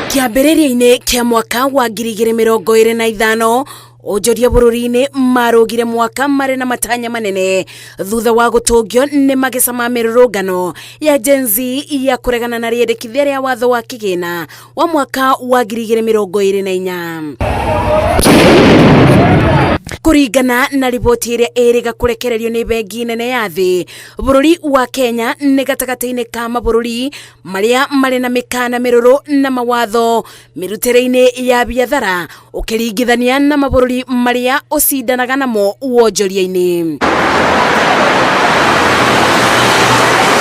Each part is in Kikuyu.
Kĩambĩrĩria-inĩ kĩa mwaka wa 2025, onjoria bũrũri-inĩ marũgire mwaka marĩ na matanya manene thutha wa gũtũngio nĩ mageca ma mĩrũrũngano ya Gen Z ya kũregana na rĩendekithia rĩa watho wa kĩgĩna wa mwaka wa 2024. Kũringana na riboti ĩrĩa ĩrĩga kũrekererio nĩ bengi nene ya thĩ, bũrũri wa Kenya nĩ gatagatĩ-inĩ ka mabũrũri marĩa marĩ na mĩkana mĩrũrũ na mawatho mĩrutĩre-inĩ ya biathara ũkĩringithania na mabũrũri marĩa ũcindanaga namo wonjoria-inĩ.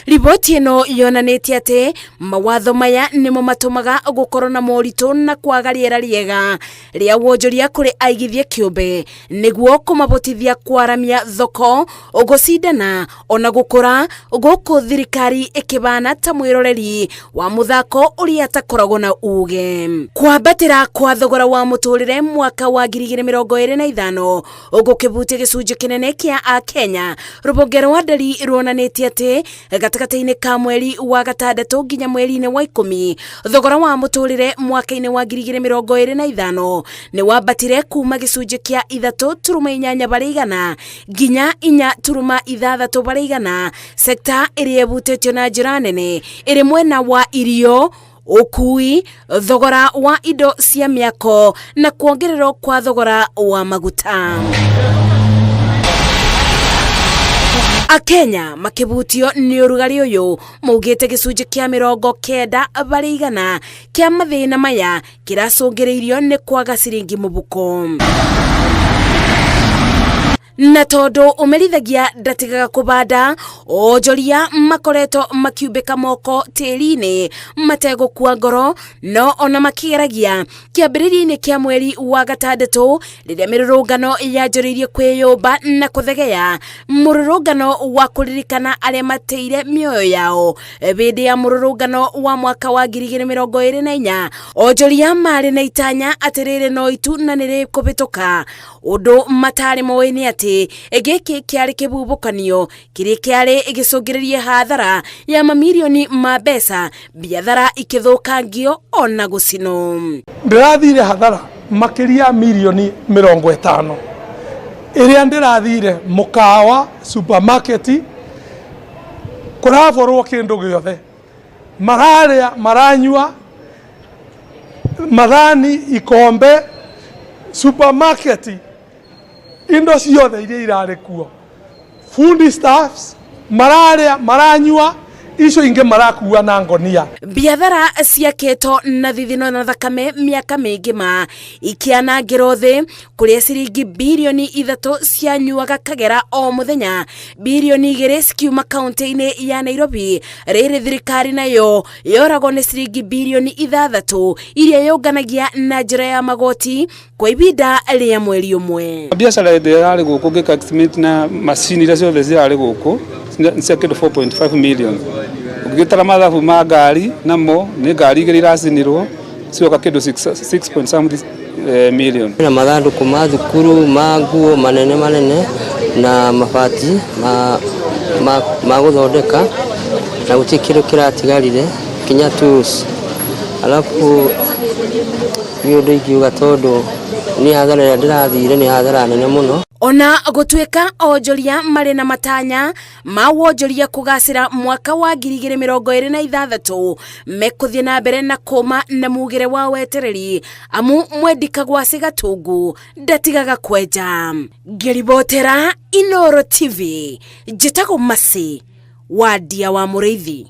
Riboti ĩno yonanĩtie atĩ mawatho maya nĩmo matũmaga gũkorwo na moritũ na kwaga rĩera rĩega rĩa wonjoria kũrĩ aigithia kĩũmbe nĩguo kũmabotithia kwaramia thoko, gũcindana ona gũkũra, gũkũ thirikari ĩkĩbana ta mwĩroreri wa mũthako ũrĩa atakoragwo na uge. Kwambatĩra kwa thogora wa mũtũrĩre mwaka wa 2025 gũkĩbutia gĩcunjĩ kĩnene kĩa Akenya. Rũhonge rwa ndari ruonanĩtie atĩ gatagatĩ-inĩ ka mweri wa gatandatũ nginya mweri-inĩ wa 10, thogora wa mũtũrĩre mwaka-inĩ wa 2025 nĩ wambatire kuma gĩcunjĩ kĩa 3.8 harĩ igana nginya 4.6 harĩ igana. Sekta ĩrĩa ĩbutĩtio na njĩra nene ĩrĩ mwena wa irio, ũkui, thogora wa indo cia mĩako na kuongererwo kwa thogora wa maguta. Akenya makĩbutio nĩ ũrugarĩ ũyũ maugĩte gĩcunjĩ kĩa 90% kĩa mathĩna maya kĩracũngĩrĩirio nĩ kwaga ciringi mũbuko. Na tondũ ũmerithagia ndatigaga kũbanda, onjoria makoretwo makiumbĩka moko tĩri-inĩ mategũkua ngoro, no ona makĩgeragia kĩambĩrĩria-inĩ kĩa mweri wa gatandatũ rĩrĩa mĩrũrũngano yanjũrĩirie kwĩyũmba na kũthegea, mũrũrũngano wa kũririkana arĩa mateire mĩoyo yao hĩndĩ ya mũrũrũngano wa mwaka wa 2024, onjoria marĩ na itanya atĩ rĩrĩ no itu na nĩ rĩkũhĩtũka. Ũndũ matarĩ moĩ nĩ atĩ gĩkĩ kĩarĩ kĩbubũkanio kĩrĩa kĩarĩ gĩcũngĩrĩrie hathara ya mamirioni ma mbeca, biathara ikĩthũkangio ona gũcinwo. Ndĩrathire hathara makĩria mirioni 50 ĩrĩa ndĩrathire mũkawa, supermarket, kũraborwo kĩndũ gĩothe, mararĩa maranyua, mathani, ikombe, supermarket, indo ciothe iria irarĩ kuo, food stuffs, mararĩa maranyua, icio ingĩ marakua na ngonia. Biathara ciakĩtwo na thithino na thakame mĩaka mĩingĩ ma ikĩanangĩrwo thĩ, kũrĩa ciringi birioni 3 cianyuaga kagera o mũthenya, birioni 2 cikiuma kaunti-inĩ ya Nairobi. Rĩrĩ thirikari nayo yoragwo nĩ ciringi birioni 6 iria yũnganagia na njĩra ya magoti kwa ibinda rĩa mweri ũmwe. Biacara ĩrĩa ĩrarĩ gũkũ ngĩka estimate na macini iria ciothe cirarĩ gũkũ nĩ cia kĩndũ 4.5 million. Ũngĩgĩtara mathabu ma ngari namo nĩ ngari 2 iracinirwo cioka kĩndũ 6 point something million. Na mathandũkũ ma thukuru ma nguo manene manene na mabati ma gũthondeka na gũtirĩ kĩndũ kĩratigarire kinya tools. Alafu nĩ ũndũ ingiuga tondũ nĩ hathara ĩrĩa ndĩrathire nĩ hathara nene mũno. Ona gũtuĩka onjoria marĩ na matanya ma wonjoria kũgacĩra mwaka wa 2026, mekũthiĩ na mbere na kũma na mugĩre wa wetereri, amu mwendi kagwacĩ gatungu ndatigaga kwenja. Ngĩribotera Inooro TV, njĩtagwo Mercy Wandia wa Mũrĩithi.